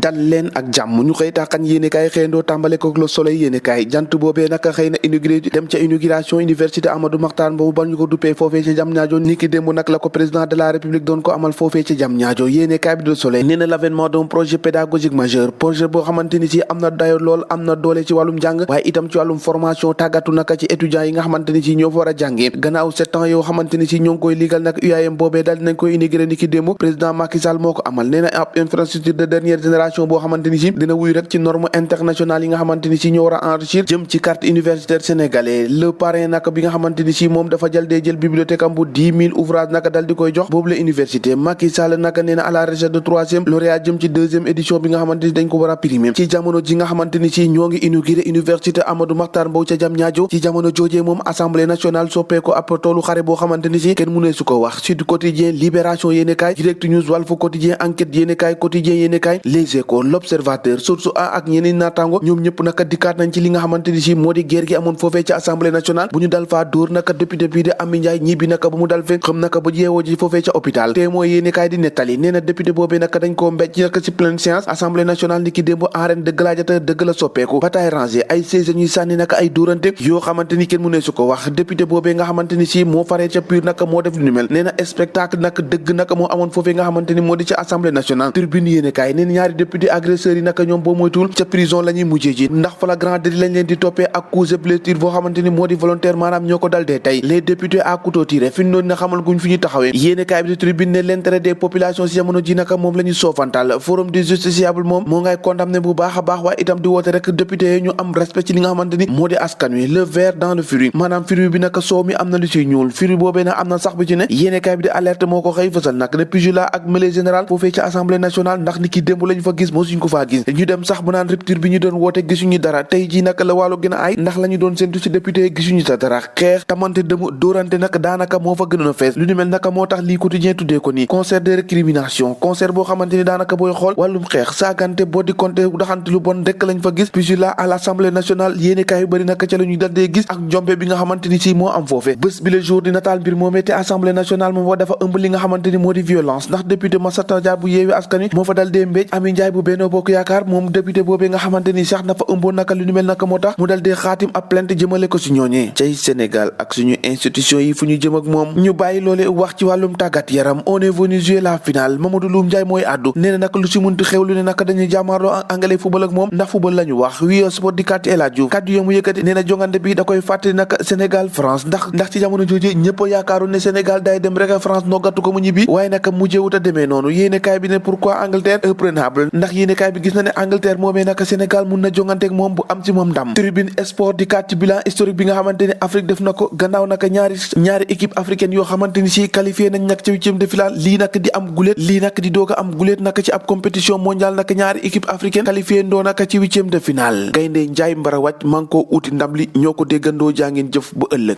dal leen ak jàmm ñu xëy tàqan yéenekaay xëyandoo tàmbale ko Le Soleil yéenekaay jant boobee naka xëy na inauguré dem ca inauguration université Amadou Mahtar Mbow ba ñu ko duppee foofee ca Diamniadio niki démb nag la ko président de la République doon ko amal foofee ca Diamniadio yéenekaay bi Le Soleil nee na l'avènement d'un projet pédagogique majeur projet boo xamante ni ci am na dayo lool am na doole ci wàllum jàng waaye itam ci wàllum formation tàggatu naka ci étudiants yi nga xamante ni ci ñoo fa war a jàngee gannaaw 7 ans yoo xamante ni ci ñoo ngi koy liigal nag UAM boobee daal dinañ koy inauguré niki démb président Macky Sall moo ko amal nee na ab infrastructure de dernière génération boo xamante ni ci dina wuy rek ci norme internationale yi nga xamante ni ci ñoo war a enrichir jëm ci carte universitaire sénégalais le parrain nag bi nga xamante ni ci moom dafa jël bibliothèque am bu 10 000 ouvrages naka dal di koy jox boobu la université Macky Sall naka nee na à la recherche de 3e lauréat jëm ci 2e édition bi nga xamante ni dañ ko war a primer ci jamono ji nga xamante ni ci ñoo ngi inauguré université Amadou Mahtar Mbow ca Diamniadio ci jamono joojee moom assemblée nationale soppee ko ab toolu xare boo xamante ni ci kenn mënee su ko wax Sud Quotidien Libération yéenekaay Direct News Walf Quotidien Enquête yéenekaay Quotidien yéenekaay Les Échos L'Observateur Source A ak ñeneen naataango ñoom ñëpp naka dikkaat nañ ci li nga xamante ni ci moo di guerre gi amoon foofee ci assemblée nationale bu ñu dal faa dóor naka député bii di Amy Ndiaye ñibbi naka ba mu dal fee xam naka ba jeewoo ji foofee ca hôpital te mooy yéenekaay di nettali nee na député boobee naka dañ koo mbéj naka ci pleine séance assemblée nationale ni ki démb arène de gladiateur dëgg la soppeeku bataille rangée ay sièges ñuy sànni naka ay dóorante yoo xamante ni kenn mu ne su ko wax député boobee nga xamante ni ci moo faree ca PUR naka moo def lu ni mel nee na spectacle naka dëgg naka moo amoon foofee nga xamante ni moo di ca assemblée nationale Tribune yéenekaay nee na ñaari député agresseurs yi naka ñoom boo moytuwul ca prison la ñuy mujjee ji ndax flagrant délit lañ leen di toppee ak coups et blessures boo xamante ni moo di volontaire maanaam ñoo ko dal dee tey les députés à couteau tiré fi ñu doon na xamal guñ fi ñu taxawee yéenekaay bi di Tribune ne l'intérêt des populations si jamono ji naka moom la ñuy soofantal forum des justiciables moom moo ngay condamné bu baax a baax waaye itam di woote rek député yi ñu am respect ci li nga xamante ni moo di askan wi le ver dans le fruit maanaam fruit bi naka soow mi am na lu ciy ñuul fruit boobee nag am na sax bi ci ne yéenekaay bi di alerte moo ko xëy fësal nag ne pugilat ak mêlée générale foofee ci assemblée nationale ndax ni ki démb lañu fa gis moo suñ ko faa gis ñu dem sax bu naan rupture bi ñu doon woote gisuñu dara tey ji naka la wàllu gën a ay ndax la ñu doon séntu ci député yi gisuñu sa dara xeex tamante dëmu dóorante nag daanaka moo fa gënoon a fees lu ni mel naka moo tax lii quotidien tuddee ko nii concert de récrimination concert boo xamante ni daanaka booy xool wàllum xeex saagante boo di compté daxante lu bon rek lañ fa gis pugilat à l'assemblée nationale yéenekaay yu bëri naka ca la ñuy dal dee gis ak njombe bi nga xamante ni ci moo am foofe bés bi le jour di nataal mbir moomee te assemblée nationale moom wa dafa ëmb li nga xamante ni moo di violence ndax député Massata Dia bu Yewwi Askan Wi moo fa dal dee mbéj Amy Ndiaye bu Benno Bokk Yaakaar moom député boobee nga xamante ni sax dafa ëmboon naka lu ni mel naka moo tax mu dal dee xaatim ab plainte jëmale ko ci ñooñee cay Sénégal ak suñu institution yi fu ñu jëm ak moom ñu bàyyi loolee wax ci wàllum tàggat yaram on est venu jouer la finale Mamadou Loum Ndiaye mooy àddu nee na naka lu ci munti xew lu ne naka dañuy jàmmaarloo ak anglais football ak moom ndax football la ñu wax wii sport di kàtti El Hadj Diouf kàddu yo mu yëkkati nee na jongante bi da koy fàttali naka Sénégal France ndax ci jamono jooju ñëpp a yaakaaroon ne Sénégal day dem rek France noggatu ko mu ñibbi waaye naka mujjewut a demee noonu yéenekaay bi ne pourquoi Angleterre imprenable ndax yéenekaay bi gis na ne Angleterre moomee naka Sénégal mun na jonganteeg moom bu am ci moom ndam Tribune Sport di kàtti bilan historique bi nga xamante ne Afrique def na ko gannaaw naka ñaari équipe africaine yoo xamante ni ci qualifié nañ nag ci 8e de finale lii nag di am guléet lii nag di doog a am guléet naka ci ab compétition mondiale naka ñaari équipe africaine qualifié ndoo naka ci 8e de finale gaynde Njaay Mbara wàcc man koo uti ndam li ñoo ko déggandoo jaa ngeen jëf bu ëllëg